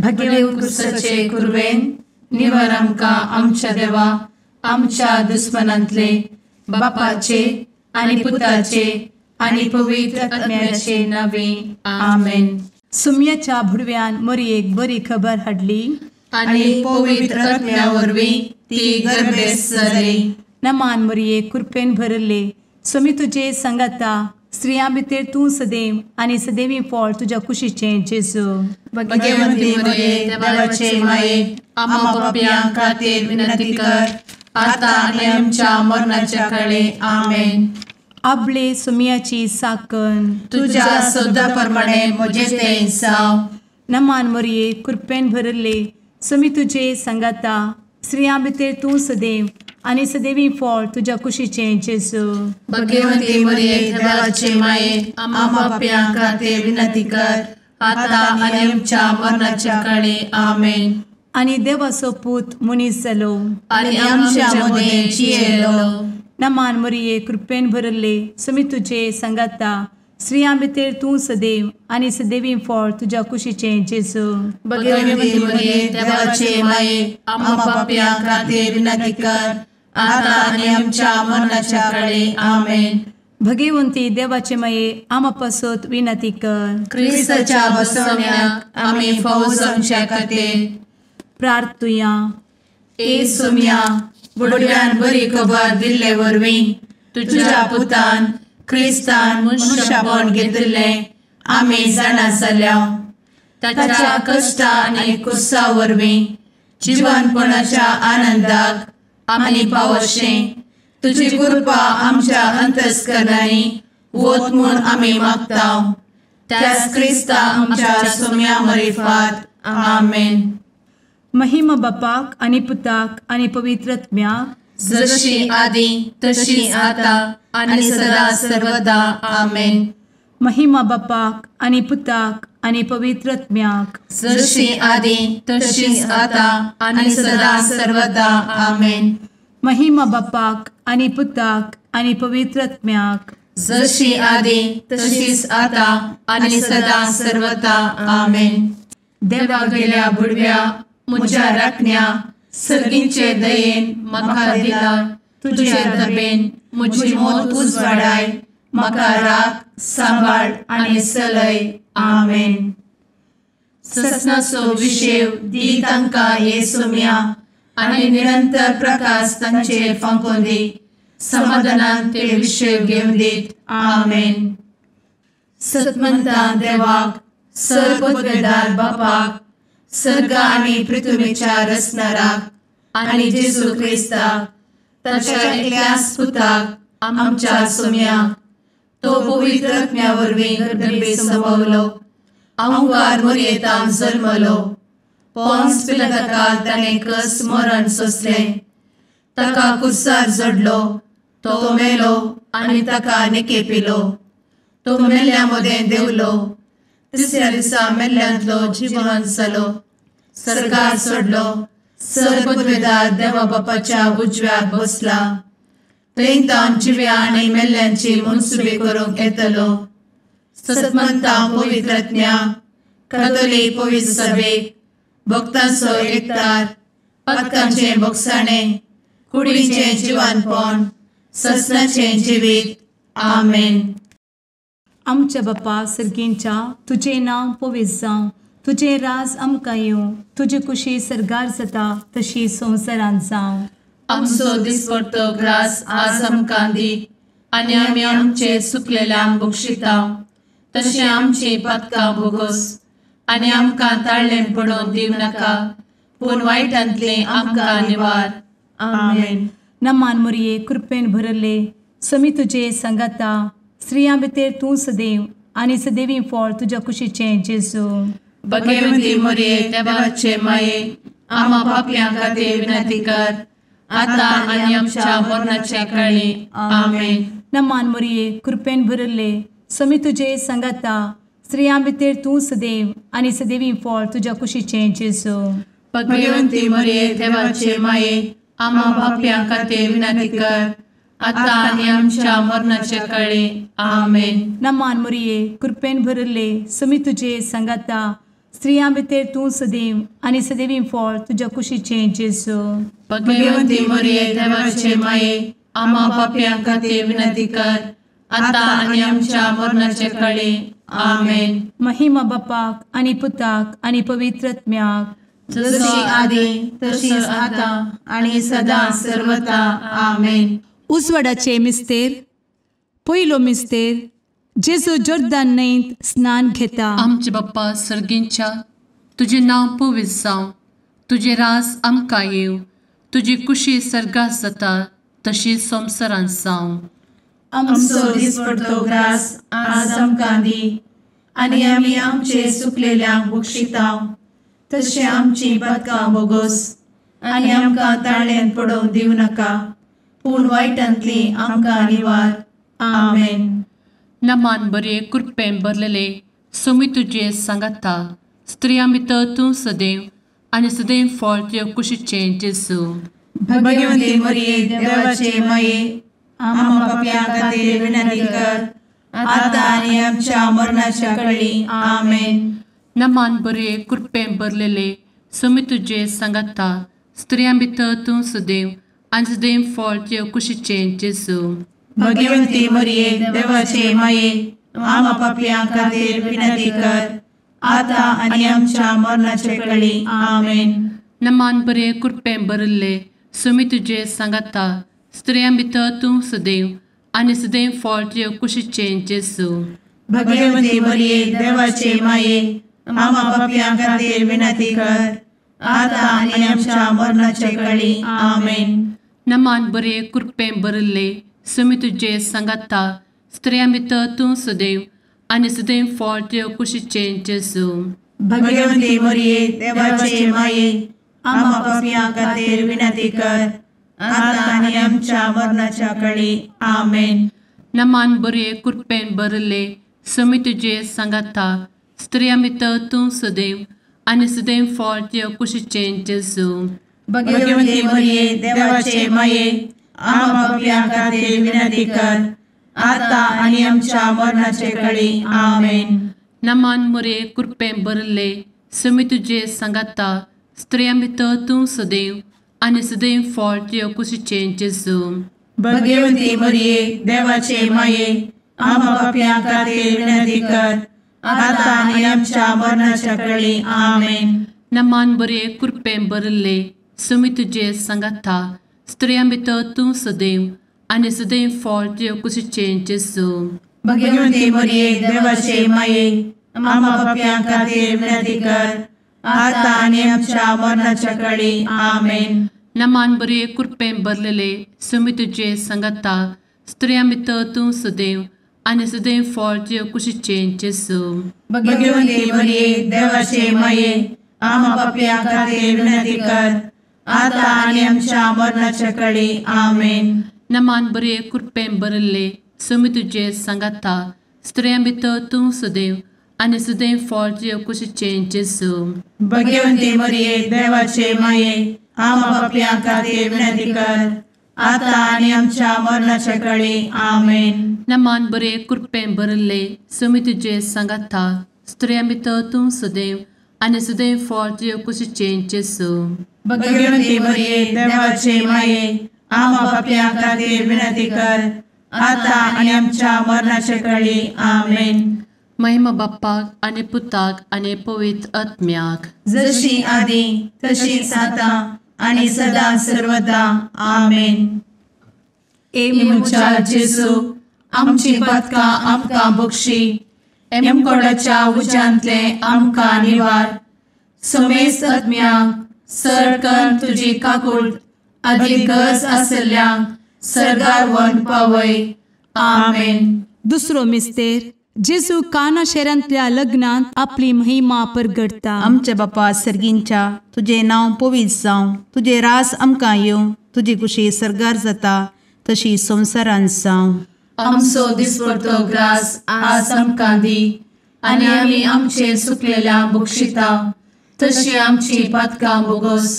भगेव कुरवेन निवर आमकां आमच्या देवा आमच्या दुस्मनांतले बापाचे आनी पुताचे आनी पवित्र आत्म्याचे नावे आमेन. सुम्याच्या भुडव्यान मोरयेक बरी खबर हाडली आनी पवित्र आत्म्या वरवीं ती गर्भेस्त जाली. नमान मोरये, कृपेन भरले, स्वामी तुजे संगाता, स्त्रियां भितर तूं सदैव आनी सदैवी फळ तुज्या कुशीचें जेजू. भगवंती मोरये, देवाचे माये, आम्हा पापयां खातीर विनंती कर आता आनी आमच्या मरणाच्या काळे. आमेन. आपले सुम्याची साकन तुज्या सदा प्रमाणे म्हजें तें जावं. नमान मोरये, कृपेन भरले, स्वामी तुजे संगाता, स्त्रियां भितर तूं सदैव आनी सदैवी फळ तुज्या कुशीचें जेजू. भगवंती मोरये, देवाचे माये, आम्हा पापयां खातीर विनंती कर आता आनी आमच्या मरणाच्या काळे. आमेन. आनी देवाचो पूत मनीस जालो आनी आमच्या मदें जियेलो. नमान मोरये, कृपेन भरले, स्वामी तुजे संगाता, स्त्रियां भितर तूं सदैव आनी सदैवी फळ तुज्या कुशीचें जेजू. भगवंती मोरये, देवाचे माये, आम्हा पापयां खातीर विनंती कर आता आनी आमच्या मरणाच्या काळे. आमेन. भगवंती देवाचे माये, आम्हा पासत विनंती कर. क्रिस्ताच्या बसवण्याक आमी फावो जावच्या खातीर प्रार्थुया. ए सुम्या, बुडव्यान बरी खबर दिल्ले वरवीं तुज्या पुतान क्रिस्तान मनशापण घेतिल्लें आमी जाणा जाल्या. ताच्या कश्टा आनी कुसा वरवीं जिवनपणाच्या आनंदाक आमी पावशें तुजी कृपा आमच्या अंतस्करणांनी वत म्हूण आमी मागता. त्याच क्रिस्ता आमच्या सुम्या मरिफात. आमेन. महिमा बापाक आनी पुताक आनी पवित्र आत्म्याक, जशी आदी तशी आता आनी सदा सर्वदा. आमेन. महिमा बापाक आनी पुताक आनी पवित्र आत्म्याक, जशी आदी तशी आता आनी सदा सर्वदा. आमेन. महिमा बापाक आनी पुताक आनी पवित्र आत्म्याक, जशी आदी तशीच आता आनी सदा सर्वदा. आमेन. देवा गेल्या बुडव्या म्हज्या राखण्या सर्गींचे दयेन म्हाका दिला तुजे दबेन म्हजी मोत उजवाडाय, म्हाका राख सांबाळ आनी सलय. आमेन. ससनाचो विशेव दी तांकां हे सुम्या आनी निरंतर प्रकाश तांचेर फांकोवन दी, समाधानान ते विशेव घेवन दीत. आमेन. सतमंता देवाक, सर्वपदवेदार बापाक, सर्ग आनी पृथ्वीच्या रचणाराक आनी जेजू क्रिस्ताक ताच्या एकल्याच पुताक आमच्या सुम्याक, तो पवित्र आत्म्या वरवीं गर्भे संभवलो, अहंकार मोरयेतान जल्मलो, पोन्स पिलाताकाल ताणें कस मरण सोंसलें, ताका कुर्सार जडलो, तो मेलो आनी ताका निकेपिलो, तो मेल्ल्या मदें देंवलो, तिसऱ्या दिसा मेल्ल्यांतलो जिवन जालो, सर्गार सोडलो, सर्वपदवेदार देवा बापाच्या उजव्याक बसला, थंय तावन जिव्या आनी मेल्ल्यांची मनसुबी करूंक येतलो. सतमंता पवित्र आत्म्या, कातोलीक पवित्र सभेक, भक्तांचो एकतार, पातकांचें भोगसाणें, कुडीचें जिवानपण, ससनाचें जिवीत. आमेन. आमच्या बापा सर्गींच्या, तुजें नांव पवित्र जावं, तुजें राज आमकां येवं, तुजी कुशी सर्गार जाता तशी संवसारांत जावं. आमचो दिसपडतो ग्रास आज आमकां दी आनी आमी आमचे सुकलेल्यांक बक्षिता तशें आमची पातकां भोगोस आनी आमकां ताळ्ळें पडोवन दिवं नाका, पूण वायटांतलें आमकां निवार. आमेन. नमान मोरये, कृपेन भरले, स्वामी तुजे संगाता, स्त्रियां भितर तूं सदैव आनी सदैवी फळ तुज्या कुशीचें जेजू. भगवंती मोरये, देवाचे माये, आम्हा पापयां खातीर विनंती कर आता आनी आमच्या मरणाच्या काळी. आमेन. नमान मोरये, कृपेन भरले, स्वामी तुजे संगाता, स्त्रियां भितर तूं सदैव आनी सदैवी फळ तुज्या कुशीचें जेजू. भगवंती मोरये, देवाचे माये, आम्हा पापयां खातीर विनंती कर आता आनी आमच्या मरणाच्या काळी. आमेन. नमान मोरये, कृपेन भरले, स्वामी तुजे संगाता, स्त्रियां भितर तूं सदैव आनी सदैवी फळ तुज्या कुशीचें जेजू. भगवंती मरिये देवाचे माये, आम्हा पापयां खातीर विनंती कर, आतां आनी आमच्या मरणाचे कळे. आमेन. महिमा बापाक आनी पुताक आनी पवित्र आत्म्याक, जशी आदी तशीच आतां आनी सदां सर्वता. आमेन. उजवाडाचे मिस्तेर. पयलो मिस्तेर, जेजू जोर्दान न्हंयत स्नान घेता. आमचे बाप्पा सर्गींच्या, तुजें नांव पवित्र जावं, तुजें राज आमकां येवं, तुजी कुशी सर्गात जाता तशी संवसारांत जावं. आमचो दिसपडतो ग्रास आज आमकां दी, आनी आमी आमचे सुकलेल्यांक बक्षिता तशें आमची पातकां बोगोस, आनी आमकां ताळ्यांत पडोवंक दिवं नाका, पूण वायटांतली आमकां निवार. आमेन. नमान बरे कृपेन भरलेले, सोमी तुजे सांगाता, स्त्रियां भितर तूं सदैव आनी सदैव फळ तुज्या कुशीचें जेजू. भगवंती मरिये देवाचे माये, आम्हा पापयां खातीर विनंती कर, आतां आनी आमच्या मरणाच्या कळी. आमेन. नमान बरे कृपेन भरलेले, सोमी तुजे सांगाता, स्त्रियां भितर तूं सदैव आनी सदैव फळ तुज्या कुशीचें जेजू. भगवंती मरिये देवाचे माये, आम्हा पापयां खातीर विनंती कर, आतां आनी आमच्या मरणाचे कळी. आमेन. नमान बरे कृपेन भरिल्ले, सोमी तुजे सांगाता, स्त्रियां भितर तूं सदैव आनी सदैव फळ तुज्या कुशीचें जेजू. भगवंती मरिये देवाचे माये, आम्हा पापयां खातीर विनंती कर, आतां आनी आमच्या मरणाचे कळी. आमेन. नमान बरे कृपेन भरिल्ले, सोमी तुजे सांगाता, स्त्रियां भितर तूं सदैव आनी सदैव फळ तुज्या कुशीचें जेजू. भगवंती मरिये देवाचे माये, आम्हा पापयां खातीर विनंती कर, आतां आनी आमच्या मरणाच्या कळी. आमेन. नमान बरे कृपेन भरिल्ले, सोमी तुजे सांगाता, स्त्रियां भितर तूं सदैव आनी सदैव फळ तुज्या कुशीचें जेजू. भगवंती मरिये देवाचे माये, आम्हा पापयां खातीर विनंती कर, आतां आनी आमच्या मरणाचे कळी. आमेन. नमान मरिये कृपेन भरिल्ले, सोमी तुजे सांगाता, स्त्रियां भितर तूं सदैव आनी सदैव फळ तुज्या कुशीचें जेजू. भगवंती मरिये देवाचे माये, आम्हा पापयां खातीर विनंती कर, आतां आनी आमच्या मरणाच्या कळी. आमेन. नमान बरे कृपेन भरिल्ले, सोमी तुजे सांगाता, स्त्रियां भितर तूं सदैव आनी सदैव फळ तुज्या कुशीचें जेजू. भगवंती मरिये देवाचे माये, आम्हा पापयां खातीर विनंती कर, आतां आनी आमच्या मरणाच्या कळी. आमेन. नमान बरे कृपेन भरलेले, सोमी तुजे सांगाता, स्त्रियां भितर तूं सदैव आनी सदैव फळ तुज्या कुशीचें जेजू. भगवंती मरिये देवाचे माये, आम्हा पापयां खातीर विनंती कर, आतां आनी आमच्या मरणाच्या कळी. आमेन. नमान बरे कृपेन भरिल्ले, सोमी तुजे सांगाता, स्त्रियां भितर तूं सदैव आनी सदैव फळ तुज्या कुशीचें जेजू. भगवंती मरिये देवाचे माये, आम्हा पापयां खातीर विनंती कर, आतां आनी आमच्या मरणाच्या कळी. आमेन. नमान बरे कृपेन भरिल्ले, सोमी तुजे सांगाता, स्त्रियां भितर तूं सदैव आनी सदैव फळ तुज्या कुशीचें जेजू. भगवंती मरिये देवाचे माये, आम्हा पापयां खातीर विनंती कर, आतां आनी आमच्या मरणाच्या कळी. आमेन. महिमा बाप्पाक आनी पुताक आनी पवित्र आत्म्याक, जशी आदी तशीच आतां आनी सदां सर्वदा. आमेन. ए म्हज्या जेजू, आमची पातकां आमकां बक्षी, एमकोडाच्या उज्यांतले आमकां निवार, समेस्त आत्म्यांक सर तुजी काकूट आदी गरज आशिल्ल्यांक सर्गार व्हरून पावय. आमेन. दुसरो मिस्तेर, जेजू काना शहरांतल्या लग्नांत आपली महिमा परगटता. आमच्या बापा सर्गींच्या, तुजें नांव पवित्र जावं, तुजें राज आमकां येवं, तुजी कुशी सर्गार जाता तशी संवसारांत जावं. आमचो दिसपडतो ग्रास आज आमकां दी, आनी आमी आमचे सुकलेल्या बक्षिता तशी आमची पातकां बोगोस,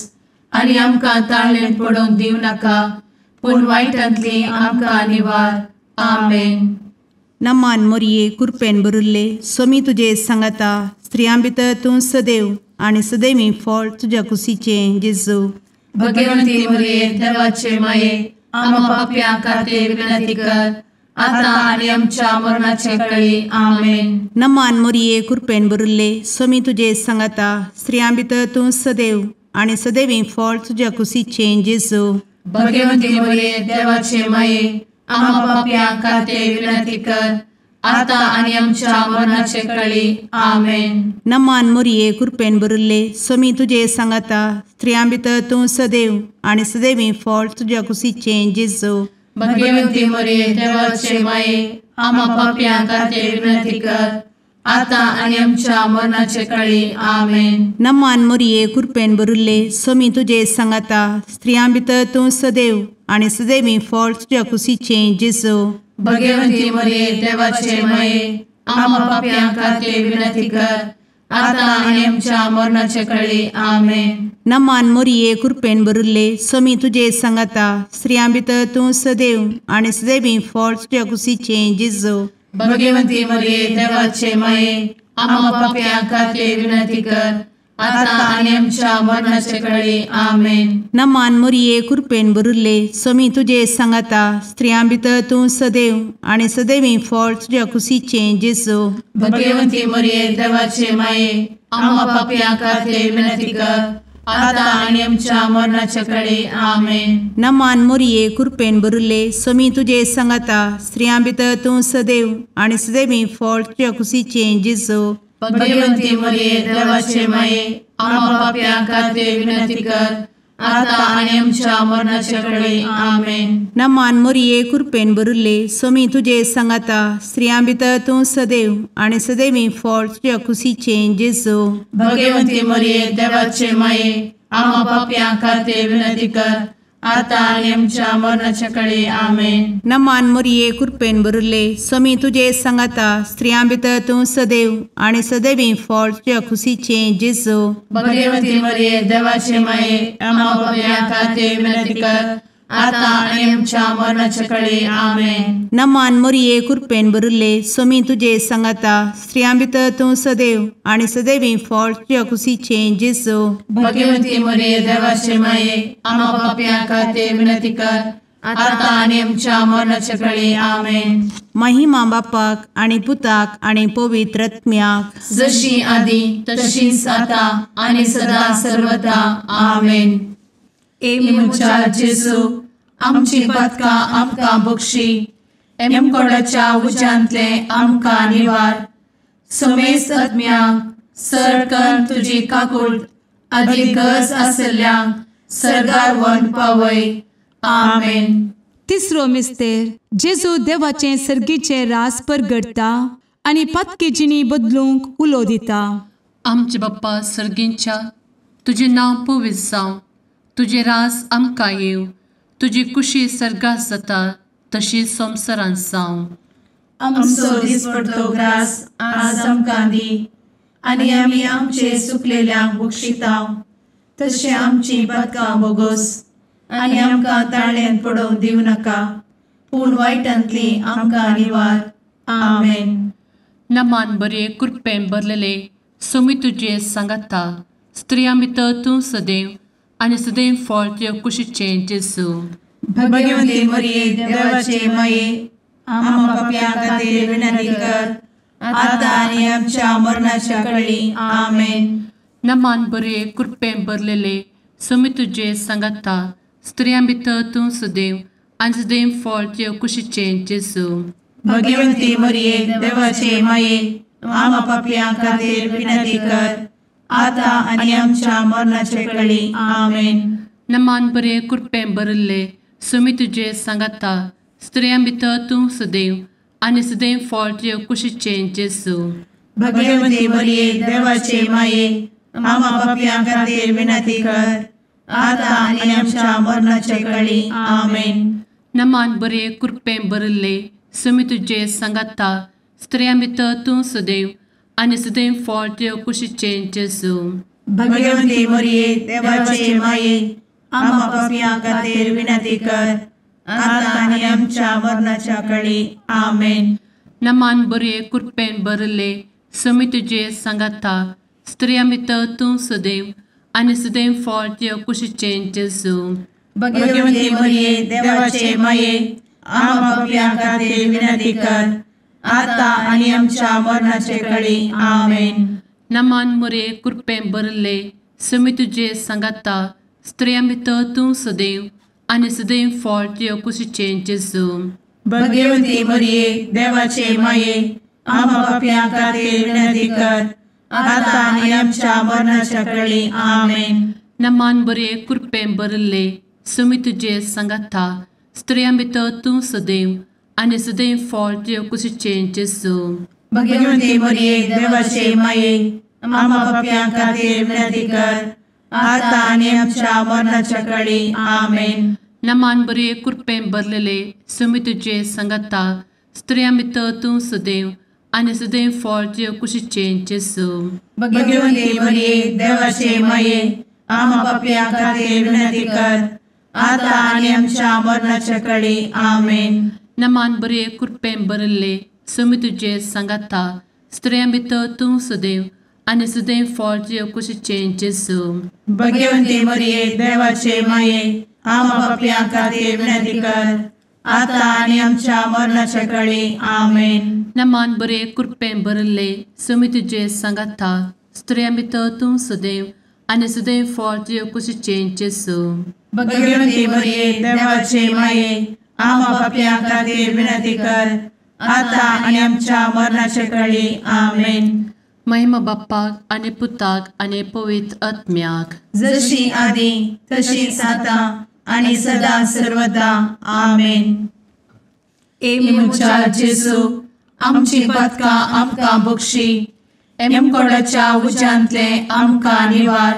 आनी आमकां ताळ्ळें पडोवंक दिवं नाका, पूण वायटांतली आमकां निवार. आमेन. नमान मोरये कृपेन भरिल्ले, स्वामी तुजे सांगाता, स्त्रियां भितर तूं सदैव आनी सदैवी फळ तुज्या कुशीचें जेजू। भगवंती मरिये देवाचे माये आम्हा पाप्यां खातीर विनंती कर आता आनी आमच्या मरणाचे वेळी। आमेन। नमान मरिये कृपेन भरिल्ले स्वामी तुजे सांगाता स्त्रियां भितर तूं सदैव आनी सदैवी फळ तुज्या कुशीचें जेजू। भगवंती मरिये देवाचे माये आम्हा पाप्यां खातीर विनंती कर आता आनी आमच्या मरणाचे वेळी। आमेन। नमान मरिये कृपेन भरिल्ले स्वामी तुजे सांगाता स्त्रियां भितर तूं सदैव आनी सदैवी फळ तुज्या कुशीचें जेजू। भगवंती मरिये देवाचे माये आम्हा पाप्यां खातीर विनंती कर आता आनी आमच्या मरणाचे वेळी। आमेन। नमान मरिये कृपेन भरिल्ले स्वामी तुजे सांगाता स्त्रियां भितर तूं सदैव आनी सदैवी फळ तुज्या कुशीचें जेजू। भगवंती मरिये देवाचे माये आम्हा पाप्यां खातीर विनंती कर आता आनी आमच्या मरणाचे वेळी। आमेन। नमान मरिये कृपेन भरिल्ले स्वामी तुजे सांगाता स्त्रियां भितर तूं सदैव आनी सदैवी फळ तुज्या कुशीचें जेजू। भगवंती मरिये देवाचे माये आम्हा पाप्यां खातीर विनंती कर आता आनी आमच्या मरणाचे वेळी। आमेन। नमान मरिये कृपेन भरिल्ले स्वामी तुजे सांगाता स्त्रियां भितर तूं सदैव आनी सदैवी फळ तुज्या कुशीचें जेजू। भगवंती मरिये देवाचे माये आम्हा पाप्यां खातीर विनंती कर आता आनी आमच्या मरणाचे वेळी। आमेन। नमान मरिये कृपेन भरिल्ले स्वामी तुजे सांगाता स्त्रियां भितर तूं सदैव आनी सदैवी फळ तुज्या कुशीचें जेजू। भगवंती मरिये देवाचे माये आम्हा पाप्यां खातीर विनंती कर आता आनी आमच्या मरणाचे वेळी। आमेन। नमान मरिये कृपेन भरिल्ले स्वामी तुजे सांगाता स्त्रियां भितर तूं सदैव आनी सदैवी फळ तुज्या कुशीचें जेजू। भगवंती मरिये देवाचे माये आम्हा पाप्यां खातीर विनंती कर आता आनी आमच्या मरणाचे वेळी। आमेन। नमान मरिये कृपेन भरिल्ले स्वामी तुजे सांगाता स्त्रियां भितर तूं सदैव आनी सदैवी फळ तुज्या कुशीचें जेजू। भगवंती मरिये देवाचे माये आम्हा पाप्यां खातीर विनंती कर आता आनी आमच्या मरणाचे वेळी। आमेन। नमान मरिये कृपेन भरिल्ले स्वामी तुजे सांगाता स्त्रियां भितर तूं सदैव आनी सदैवी फळ तुज्या कुशीचें जेजू। भगवंती मरिये देवाचे माये आम्हा पाप्यां खातीर विनंती कर आता आनी आमच्या मरणाचे वेळी। आमेन। महिमा बापाक आनी पुताक आनी पवित्र आत्म्याक जशी आदी तशीच आता आनी सदा सर्वदा। आमेन। ए म्हज्या जेजू आमची पातकां आमकां बक्षी एमकोडाच्या उज्यांतले आमकां निवार समेस्त आत्म्यांक सरकन तुजी काकूट आदी गरज आसल्ल्यांक सरगार वन पावय। आमेन। तिसरो मिस्तेर जेजू देवाचें सर्गीचें रास परगडटा आनी पातकी जिणी बदलूंक उलो दिता। आमचे बाप्पा सर्गींच्या तुजें नांव पवित्र जावं, तुजें रास आमकां येवं, तुजी कुशी सर्गात जाता तशी संवसारांत जावं। आमचो दिसपडतो ग्रास आज आमकां दी आनी आमी आमचे सुकलेल्यांक बक्षिता तशें आमची पातकां बोगोस आनी आमकां ताळ्यान पडोवंक दिवं नाका पूण वायटांतली आमकां निवार। आमेन। नमान बरे कृपेन भरलेले स्वामी तुजे सांगाता स्त्रियां भितर तूं सदैव आनी सदैव फळ तुज्या कुशीचें जेजू। भगवंती मरिये देवाचे माये आम्हा पाप्यां खातीर विनंती कर आता आनी आमच्या मरणाच्या वेळी। आमेन। नमान बरे कृपेन भरलेले स्वामी तुजे सांगाता स्त्रियां भितर तूं सदैव आनी सदैव फळ तुज्या कुशीचें जेजू। भगवंती मरिये देवाचे माये आम्हा पाप्यां खातीर विनंती कर आता आनी आमच्या मरणाचे वेळी। आमेन। नमान बरे कृपेन भरिल्ले स्वामी तुजे सांगाता स्त्रियां भितर तूं सदैव आनी सदैव फळ तुज्या कुशीचें जेजू। भगवंती मरिये देवाचे माये आम्हा पाप्यां खातीर विनंती कर आता आनी आमच्या मरणाचे वेळी। आमेन। नमान बरे कृपेन भरिल्ले स्वामी तुजे सांगाता स्त्रियां भितर तूं सदैव आनी सदैव फळ तुज्या कुशीचें जेजू। भगवंती मरिये देवाचे माये आम्हा पाप्यां खातीर विनंती कर आता आनी आमच्या मरणाच्या वेळी। आमेन। नमान बरे कृपेन भरिल्ले समी तुजे सांगाता स्त्रियां भितर तूं सदैव आनी सदैव फळ तुज्या कुशीचें जेजू. भगवती मरिये देवाचे माये आम्हा पाप्यां खातीर विनंती कर आता आनी आमच्या मरणाचे कळी. आमेन. नमान मोरये कृपेन भरिल्ले समी तुजे सांगाता स्त्रियां भितर तूं सदैव आनी सदैव फळ तुज्या कुशीचें जेजू. भगवती मरिये देवाचे माये आम्हा पाप्यां खातीर विनंती कर आता आनी आमच्या मरणाच्या कळी. आमेन. नमान बरे कृपेन भरिल्ले समी तुजे सांगाता स्त्रियां भितर तूं सदैव आनी सदैव फळ तुज्या कुशीचें जेजू. भगवती मरिये देवाचे माये आम्हा पाप्यां खातीर विनंती कर आता आनी आमच्या मरणाच्या कळी. आमेन. नमान बरे कृपेन भरिल्ले समी तुजे सांगाता स्त्रियां भितर तूं सदैव आनी सदैव फळ तुज्या कुशीचें जेजू. भगवती मरिये देवाचे माये आम्हा पाप्यां खातीर विनंती कर आता आनी आमच्या मरणाच्या कळी. आमेन. नमान बरे कृपेन भरिल्ले समी तुजे सांगाता स्त्रियां भितर तूं सदैव आनी सदैव फळ तुज्या कुशीचें जेजू. भगवती मरिये देवाचे माये आम्हा पाप्यां खातीर विनंती कर आता आनी आमच्या मरणाच्या कळी. आमेन. नमान बरे कृपेन भरिल्ले समी तुजे सांगाता स्त्रियां भितर तूं सदैव आनी सदैव फळ तुज्या कुशीचें जेजू. भगवती मरिये देवाचे माये आम्हा पाप्यां खातीर विनंती कर आता आनी आमच्या मरणाच्या कळी. आमेन. महिमा बाप्पाक आनी पुताक आनी पवित्र आत्म्याक, जशी आदी तशीच आता आनी सदा सर्वदा. आमेन. ए म्हज्या जेजू आमची पातकां आमकां बक्षी, एमकोडाच्या उज्यांतले आमकां निवार,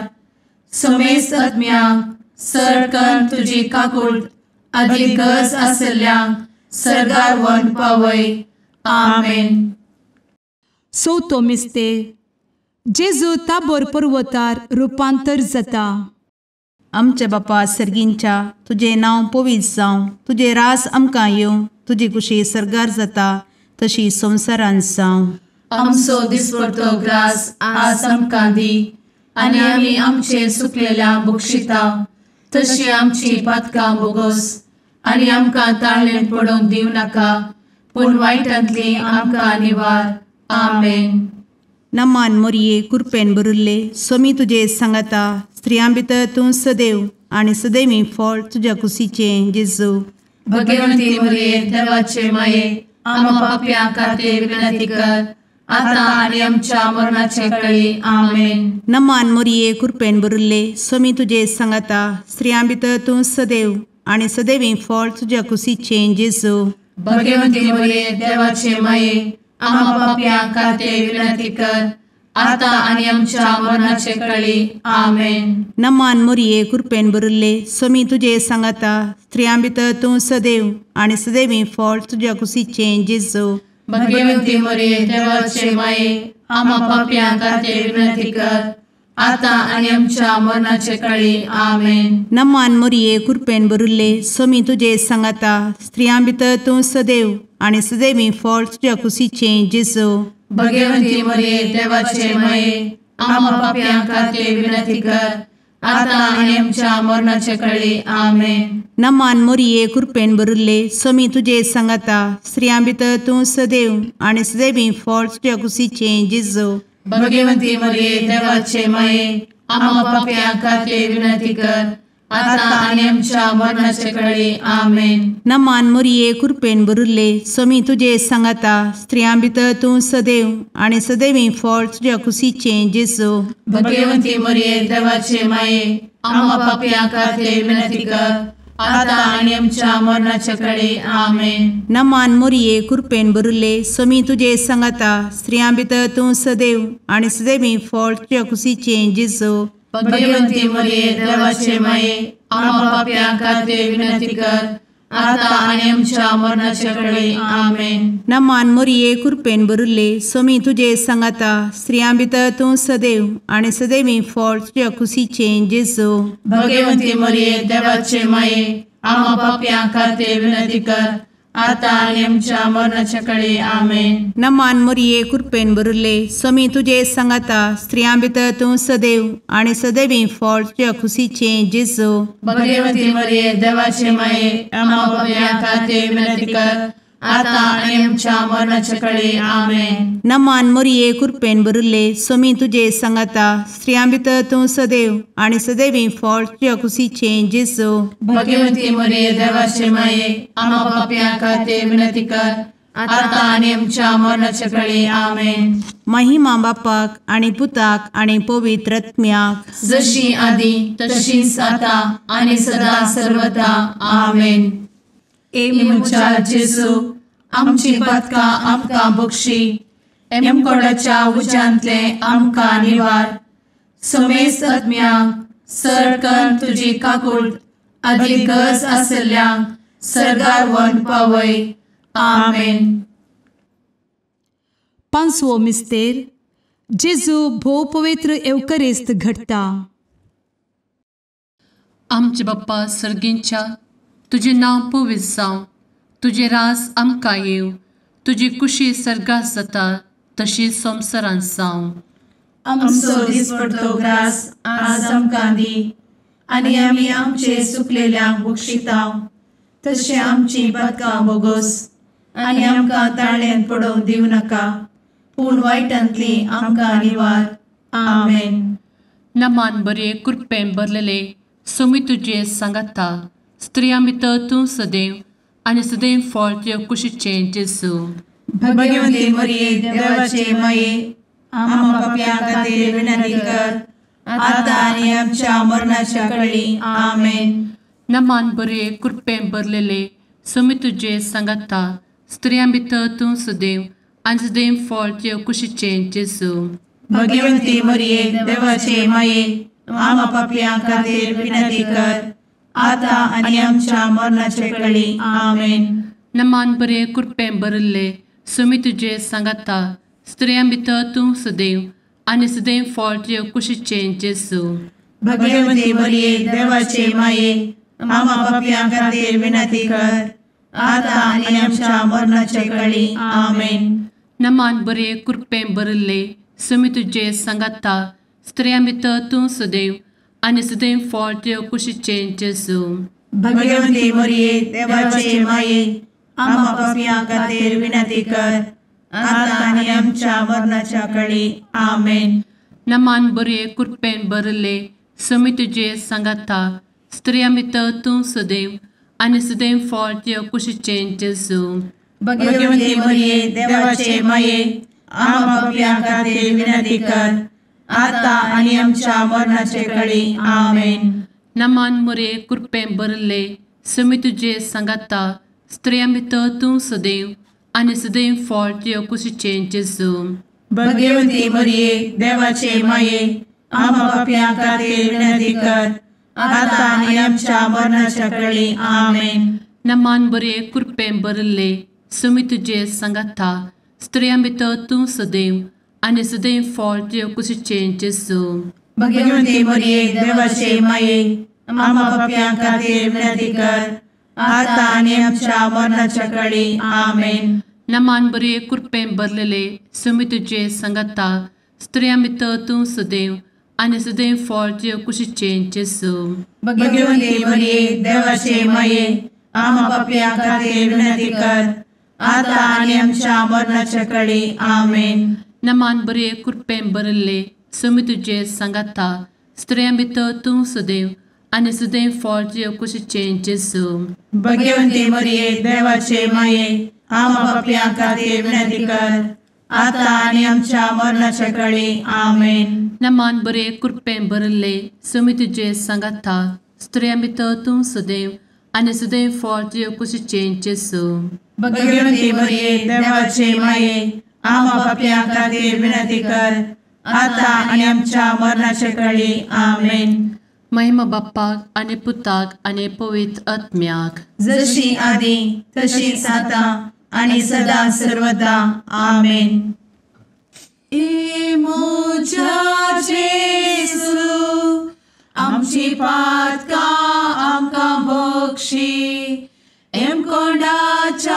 समेस्त आत्म्यांक सरकन तुजी काकूट आदी गरज आसल्ल्यांक सर्गार व्हरून पावय. आमेन. चवथो मिस्तेर जेजू ताबोर पर्वतार रुपांतर जाता. आमच्या बापा सर्गींच्या तुजें नांव पवित्र जावं, तुजें राज आमकां येवं, तुजी कुशी सर्गार जाता तशी संवसारांत जावं. आमचो दिसपडतो ग्रास आज आमकां दी आनी आमी आमचे सुकलेल्या बक्षिता तशी आमची पातकां बोगोस आनी आमकां ताळेन पडोवंक दिवं नाका पूण वायटांतली आमकां निवार. आमेन. नमान मोरये कृपेन भरिल्ले स्वामी तुजे सांगाता स्त्रियां भितर तूं सदैव आनी सदैवी फळ तुज्या कुशीचें जेजू. भगवंती मोरये देवाचे माये आम्हा पाप्यां खातीर विनंती कर आता आनी आमच्या मरणाचे कळी. आमेन. नमान मोरये कृपेन भरिल्ले स्वामी तुजे सांगाता स्त्रियां भितर तूं सदैव आनी सदैवी फळ तुज्या कुशीचें जेजू. भगवंती मोरये देवाचे माये आम्हा पाप्यां खातीर विनंती कर आता आनी आमच्या मरणाचे कळी. आमेन. नमान मोरये कृपेन भरिल्ले स्वामी तुजे सांगाता स्त्रियां भितर तूं सदैव आनी सदैवी फळ तुज्या कुशीचें जेजू. भगवंती मोरये देवाचे माये आम्हा पाप्यां खातीर विनंती कर आता आनी आमच्या मरणाचे कळी. आमेन. नमान मोरये कृपेन भरिल्ले स्वामी तुजे सांगाता स्त्रियां भितर तूं सदैव आनी सदैवी फळ तुज्या कुशीचें जेजू. भगवंती मोरये देवाचे माये आम्हा पाप्यां खातीर विनंती कर आता आनी आमच्या मरणाचे कळी. आमेन. नमान मोरये कृपेन भरिल्ले स्वामी तुजे सांगाता स्त्रियां भितर तूं सदैव आनी सदैवी फळ तुज्या कुशीचें जेजू. भगवंती मोरये देवाचे माये आम्हा पाप्यां खातीर विनंती कर आता आनी आमच्या मरणाचे कळी. आमेन. नमान मोरये कृपेन भरिल्ले स्वामी तुजे सांगाता स्त्रियां भितर तूं सदैव आनी सदैवी फळ तुज्या कुशीचें जेजू. भगवंती मोरये देवाचे माये आम्हा पाप्यां खातीर विनंती कर आता आनी आमच्या मरणाचे कळी. आमेन. नमान मोरये कृपेन भरिल्ले स्वामी तुजे सांगाता स्त्रियां भितर तूं सदैव आनी सदैवी फळ तुज्या कुशीचें जेजू. भगवंती मोरये देवाचे माये आम्हा पाप्यां खातीर विनंती कर आता आनी आमच्या मरणाचे कळी. आमेन. नमान मोरये कृपेन भरिल्ले स्वामी तुजे सांगाता स्त्रियां भितर तूं सदैव आनी सदैवी फळ तुज्या कुशीचें जेजू. भगवंती मोरये देवाचे माये आम्हा पाप्यां खातीर विनंती कर आतां आनी आमच्या मरणाच्या कळे. आमेन. नमान मोरये कृपेन भरिल्ले, स्वामी तुजे सांगाता, स्त्रियां भितर तूं सदैव आनी सदैवी फळ तुज्या खुशीचें जेजू. भगवती मरिये देवाचे माये, आम्हा पाप्यां खातीर विनंती कर, आतां आनी आमच्या मरणाच्या कळे. आमेन. नमान मोरये कृपेन भरिल्ले, स्वामी तुजे सांगाता, स्त्रियां भितर तूं सदैव आनी सदैवी फळ तुज्या खुशीचें जेजू. भगवती मरिये देवाचे माये, आम्हा पाप्यां खातीर विनंती कर, आतां आनी आमच्या मरणाच्या कळे. आमेन. महिमा बापाक आनी पुताक आनी पवित्र आत्म्याक, जशी आदी तशीच आतां आनी सदा सर्वदा. आमेन. ए म्हज्या जेजू, आमची पातकां आमकां बक्षी, एमकोडाच्या उज्यांतले आमकां निवार, समेस्त आत्म्यांक सरकन तुजी काकूट आदी गरज आसल्ल्यांक सर्गार व्हरून पावय. आमेन. पांचवो मिस्तेर, जेजू भोव पवित्र एवकरिस्त घडटा. आमचे बाप्पा सर्गींच्या, तुजें नांव पवित्र जावं, तुजें राज आमकां येवं, तुजी कुशी सर्गात जाता तशी संवसारांत जावं. आमचो दिसपडतो ग्रास आज आमकां दी, आनी आमी आमचे सुकलेल्यांक बक्षिता तशें आमची पातकां बोगोस, आनी आमकां ताळ्यांत पडोवंक दिवं नाका, पूण वायटांतली आमकां निवार. आमेन. नमान बरे कृपेन भरलेले, स्वामी तुजे सांगाता, स्त्रियां भितर तूं सदैव आनी सदैव फळ तुज्या कुशीचें जेजू. भगवती मरिये देवाचे माये, आम्हा पाप्यां खातीर विनंती कर, आतां आनी आमच्या मरणाच्या कळी. आमेन. नमान बरे कृपेन भरलेले, स्वामी तुजे सांगाता, स्त्रियां भितर तूं सदैव आनी सदैव फळ तुज्या कुशीचें जेजू. भगवती मरिये देवाचे माये, आम्हा पाप्यां खातीर विनंती कर, आतां आनी आमच्या मरणाचे कळी. आमेन. नमान बरे कृपेन भरिल्ले, स्वामी तुजे सांगाता, स्त्रियां भितर तूं सदैव आनी सदैव फळ तुज्या कुशीचें जेजू. भगवती मरिये देवाचे माये, आम्हा पाप्यां खातीर विनंती कर, आतां आनी आमच्या मरणाचे कळी. आमेन. नमान बरे कृपेन भरिल्ले, स्वामी तुजे सांगाता, स्त्रियां भितर तूं सदैव आनी सदैव फळ तुज्या कुशीचें जेजू. भगवती मरिये देवाचे माये, आम्हा पाप्यां खातीर विनंती कर, आतां आनी आमच्या मरणाच्या कळी. आमेन. नमान बरे कृपेन भरिल्ले, स्वामी तुजे सांगाता, स्त्रियां भितर तूं सदैव आनी सदैव फळ तुज्या कुशीचें जेजू. भगवती मरिये देवाचे माये, आम्हा पाप्यां खातीर विनंती कर, आतां आनी आमच्या मरणाचे कळी. आमेन. नमान मरिये कृपेन भरिल्ले, स्वामी तुजे सांगाता, स्त्रियां भितर तूं सदैव आनी सदैव फळ तुज्या कुशीचें जेजू. भगवती मरिये देवाचे माये, आम्हा पाप्यां खातीर विनंती कर, आतां आनी आमच्या मरणाच्या कळी. आमेन. नमान बरे कृपेन भरिल्ले, स्वामी तुजे सांगाता, स्त्रियां भितर तूं सदैव आनी सदैव फळ तुज्या कुशीचें जेजू. भगवती मरिये देवाचे माये, आम्हा पाप्यां खातीर विनंती कर, आतां आनी आमच्या मरणाच्या कळी. आमेन. नमान बरे कृपेन भरलेले, स्वामी तुजे सांगाता, स्त्रियां भितर तूं सदैव आनी सदैव फळ तुज्या कुशीचें जेजू. भगवती मरिये देवाचे माये, आम्हा पाप्यां खातीर विनंती कर, आतां आनी आमच्या मरणाच्या कळी. आमेन. नमान बरे कृपेन भरिल्ले, स्वामी तुजे सांगाता, स्त्रियां भितर तूं सदैव आनी सदैव फळ तुज्या कुशीचें जेजू. भगवती मरिये देवाचे माये, आम्हा पाप्यां खातीर विनंती कर, आतां आनी आमच्या मरणाच्या कळी. आमेन. नमान बरे कृपेन भरिल्ले, स्वामी तुजे सांगाता, स्त्रियां भितर तूं सदैव आनी सदैव फळ तुज्या कुशीचें जेजू. भगवती मरिये देवाचे माये, आम्हा पाप्यां खातीर विनंती कर, आतां आनी आमच्या मरणाच्या कळी. आमेन. महिमा बाप्पाक आनी पुताक आनी पवित्र आत्म्याक, जशी आदी तशीच आतां आनी सदा सर्वदा. आमेन. ए म्हज्या जेजू, आमची पातकां आमकां बक्षी, एमकोंडाच्या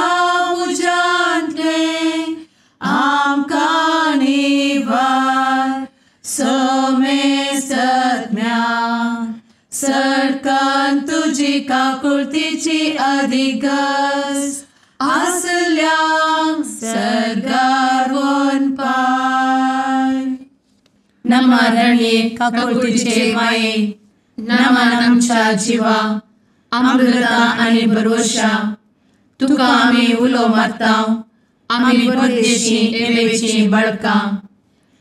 तुजी काकुळतीची अधिगस आसल्यांक सर्गार वनपाय. नमा रणये काकुळतीचे माये, नमन आमच्या जिवा, अमृता आनी भरवशा, तुका आमी उलो मारता, आमी परदेशी एवेची बळकां,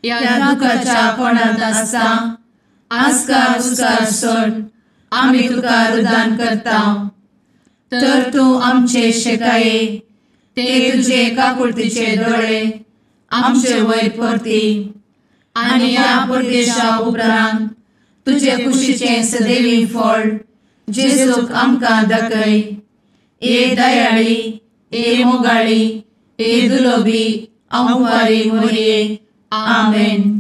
ह्या दुखाच्या कोणांत आसता आस्कार उस्कार सोड आमी तुका रुदान करता. तर तूं आमचे शेकाये ते तुजे काकुळतीचे दोळे आमचे वयर परती आनी ह्या परदेशा उपरांत तुजे कुशीचें सदैवी फळ जेजूक आमकां दाखय. ए दयाळी, ए मोगाळी, ए दुलोबी अंवारी मोरये. आमेन.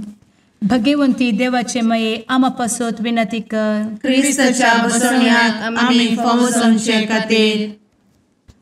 भगवंती देवाचे मये आमा पासत विनंती कर. क्रिस्ताच्या बसवण्याक आमी फावो जावचे खातीर.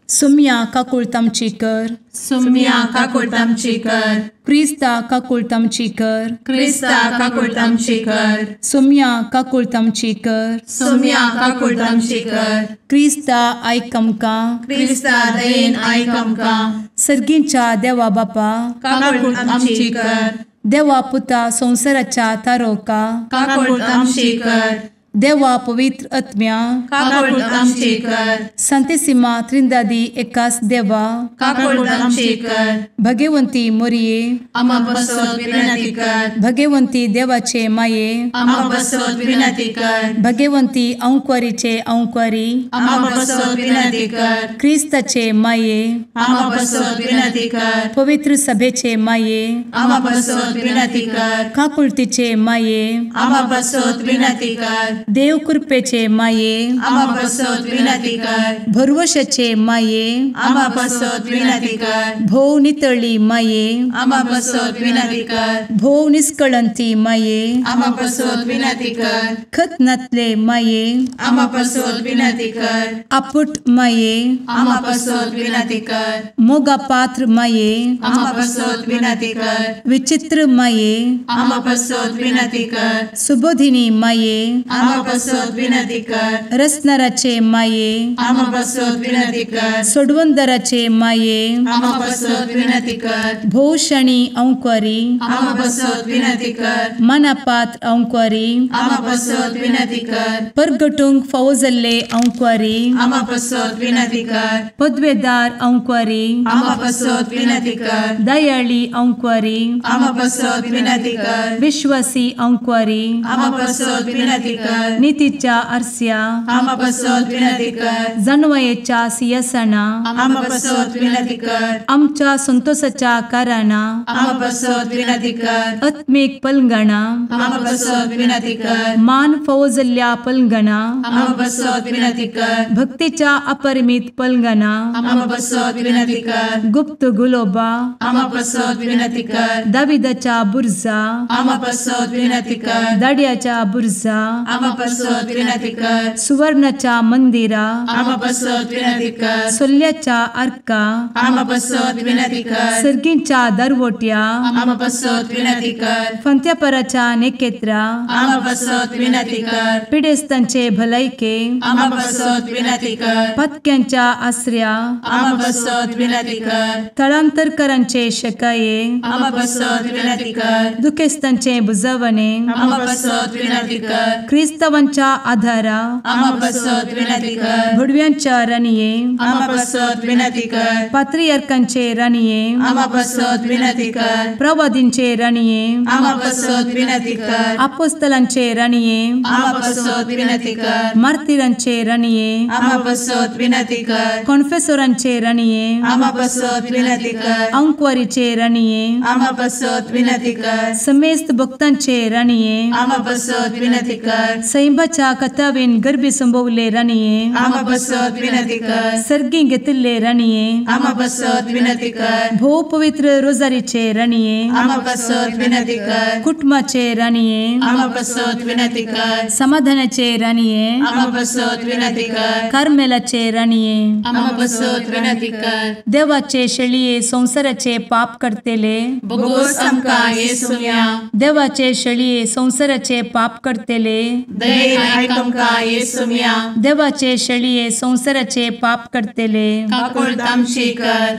सुम्या काकुळत आमची कर. सुम्या काकुळत आमची कर. क्रिस्ता काकुळत आमची कर. क्रिस्ता काकुळत आमची कर. सुम्या काकुळत आमची कर. सुम्या काकुळत आमची कर. क्रिस्ता आयक आमकां. क्रिस्ता दयेन आयक आमकां. सर्गींच्या देवा बापा काकुळत आमची कर. देवा पुता संवसाराच्या तारोका काकुळत आमची कर. देवा पवित्र आत्म्या काकुळत आमची कर. संतेसिमा त्रिंदादी एकास देवा काकुळत आमची कर. भगवंती मोरये आमा पासत विनंती कर. भगवंती देवाचे माये आमा पासत विनंती कर. भगवंती अंकुरीचे अंकुरी आमा पासत विनंती कर. क्रिस्ताचे माये आमा पासत विनंती कर. पवित्र सभेचे माये आमा पासत विनंती कर. काकुळतीचे माये आमा पासत विनंती कर. देव कृपेचे माये आमा पासत विनंती कर. भरवशाचे माये आमा पासत विनंती कर. भोव नितळी माये आमा पासत विनंती कर. भोव निष्कळंती माये आमा पासत विनंती कर. खत नातले माये आमा पासत विनंती कर. आपुट माये आमा पासत विनंती कर. मोगा पात्र माये आमा पासत विनंती कर. विचित्र माये आमा पासत विनंती कर. सुबोधिनी माये आमा पासत विनंती कर. रसनाराचे माये आमा पासत विनंती कर. सोडवंदराचे माये आमा पासत विनंती कर. भोवशणी अंकुरी आमा पासत विनंती कर. मनापात्र अंकुरी आमा पासत विनंती कर. परगटूंक फावो जाल्ले अंकुरी आमा पासत विनंती कर. पदवेदार अंकुरी आमा पासत विनंती कर. दयाळी अंकुरी आमा पासत विनंती कर. विश्वासी अंकुरी आमा पासत विनंती कर. नितीच्या आरस्या आमा पासत विनंती कर. जानवयेच्या सिंहासना आमा पासत विनंती कर. आमच्या संतोषाच्या कारणा आमा पासत विनंती कर. आत्मीक पलंगणा आमा पासत विनंती कर. मान फावो जाल्ल्या पलंगणा आमा पासत विनंती कर. भक्तीच्या अपरिमित पलंगणा आमा पासत विनंती कर. गुप्त गुलोबा आमा पासत विनंती कर. दाविदाच्या बुर्जा आमा पासत विनंती कर. दाड्याच्या बुर्जा आमा पासत विनंती कर. सुवर्णाच्या मंदिरा आमा पासत विनंती कर. सोल्ल्याच्या आर्का आमा पासत विनंती कर. सर्गींच्या दरवट्या आमा पासत विनंती कर. फंत्यापराच्या नेकेत्रा आमा पासत विनंती कर. पिडेस्तांचे भलायके आमा पासत विनंती कर. पत्क्यांच्या आसऱ्या आमा पासत विनंती कर. थळांतरकरांचे शकाये आमा पासत विनंती कर. दुखेस्तांचे बुजवणे आमा पासत विनंती कर. क्रिस्तावांच्या आधारा आमा पासत विनंती कर. भुडव्यांच्या राणये आमा पासत विनंती कर. पात्रियार्कांचे राणये आमा पासत विनंती कर. प्रवादींचे राणये आमा पासत विनंती कर. आपोस्तलांचे राणये आमा पासत विनंती कर. मार्तिरांचे राणये आमा पासत विनंती कर. कॉन्फेसोरांचे राणये आमा पासत विनंती कर. अंकुवारीचे राणये आमा पासत विनंती कर. समेस्त भक्तांचे राणये आमा पासत विनंती कर. सैंबाच्या कथावेन गर्भी संभवले राणये आमा पासत विनंती कर. सर्गी घेतिल्ले राणये आमा पासत विनंती कर. भोव पवित्र रोजारीचे राणये आमा पासत विनंती कर. कुटुंबाचे राणये आमा पासत विनंती कर. समाधानाचे राणये आमा पासत विनंती कर. कार्मेलाचे राणये आमा पासत विनंती कर. देवाचे शेळये संवसाराचे पाप करतेले बोगोस आमकां येसुम्या देवाचे शेळये संवसाराचे पाप करतेले दयेन आयक आमकां येसुम्या। देवाचे शेळये संवसाराचे पाप करतले काकुळट आमची कर।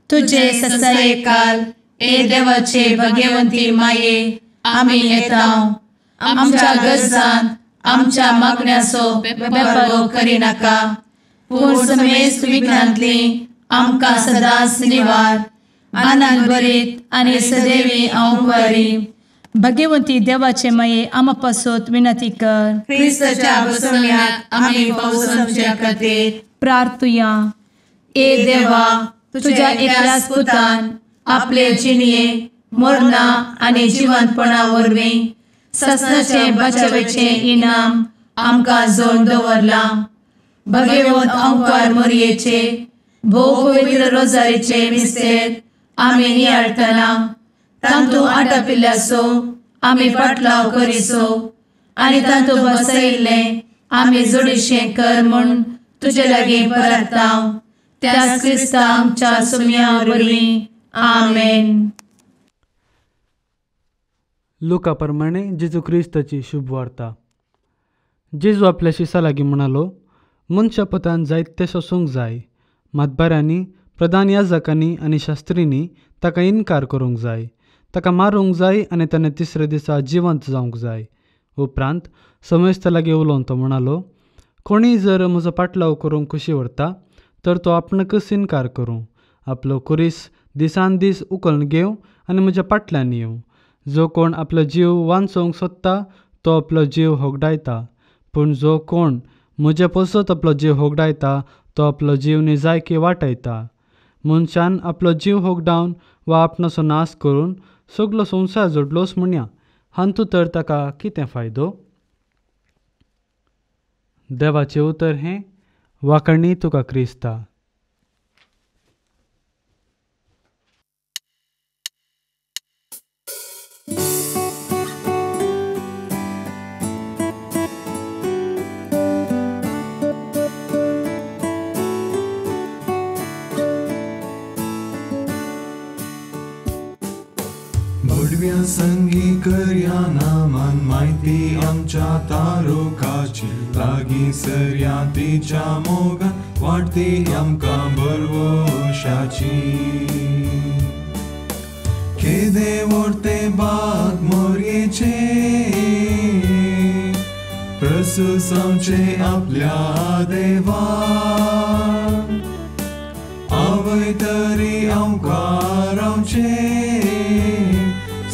तुजे ससायेकाल ए देवाचे भगवंती माये आमी येता आमच्या गरजान आमच्या मागण्याचो बेपर्वो करिनाका पूण समेस्त विघ्नांतली आमकां सदांच निवार। आनंद भरीत आनी सदैवी अंवकारी भगवंती देवाचे माये आमा पासत विनंती कर। क्रिस्ताच्या बसवण्याक आमी पावसाच्या खातीर प्रार्थुया। ए देवा तुझ्या एकल्याच पुतान आपले जिणये मरणा आनी जिवंतपणा वरवीं ससनाचे बचावेचे इनाम आमकां जोडून दवरलां। भगवंत अंकार मोरयेचे भोव पवित्र रोजारीचे मिस्तेर आमी नियाळटना तांतू आटापिल्ल्याचो आमी पाटलाव करिसो आनी तांतू बसयिल्लें आमी जोडीशें कर म्हूण तुजे लागीं परता त्याच क्रिस्ता आमच्या सुम्या वरवीं आमेन। लुका प्रमाणे जेजू क्रिस्ताची शुभ वार्ता। जेजू आपल्या शिसा लागीं म्हणालो, मनशा पुतान जायते सोसूंक जाय, मातबाऱ्यांनी प्रधान याजकांनी आनी शास्त्रींनी ताका इनकार करूंक जाय, ताका मारूंक जाय आनी ताणें तिसऱ्या दिसा जिवंत जावंक जाय। उपरांत समेस्त लागीं उलोवन तो म्हणालो, कोणीय जर म्हजो पाटलाव करूंक खुशी व्हरता तर तो आपणाकच इनकार करूं, आपलो कुरीस दिसान दीस उखलून घेवं आनी म्हज्या पाटल्यान येवं। जो कोण आपलो जीव वांचोवंक सोदता तो आपलो जीव होगडायता, पूण जो कोण म्हजे पसत आपलो जीव होगडायता तो आपलो जीव निजायकी वाटयता। मनशान आपलो जीव होगडावन वा आपणाचो नाश करून सगलो संवसार जोडलोच म्हणया, हातूंत तर ताका कितें फायदो? देवाचें उतर हें वाखाणी तुका क्रिस्ता। संगी करया नामान माहिती आमच्या तारुकाची लागीं सरया तिच्या मोगान वाडती आमकां बरवशाची। केदे व्हडते बाग मोरयेचे प्रसूस आमचे आपल्या देवान आवय तरी आमकां रावचे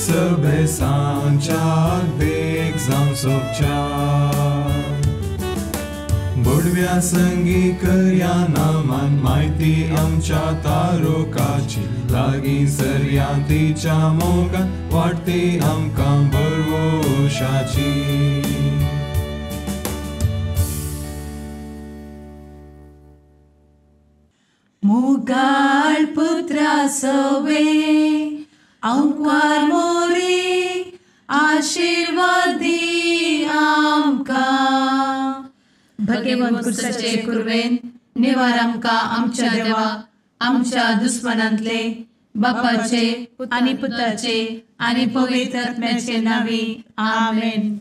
सभेसांच्याक देख जावं सोबच्या। बोडव्या संगी करया नामान माहिती आमच्या तारुकाची लागीं सरया तिच्या मोगान वाडती आमकां बरवशाची। मोगाळ पुत्रा सवे अंकार मोरे आशीर्वादी आमकां। भगवंत क्रिस्ताचे कुर्वेन निवार आमकां आमच्या देवा आमच्या दुस्मनांतले बापाचे आनी पुताचे आनी पवित्र आत्म्याचे नांवी आमेन।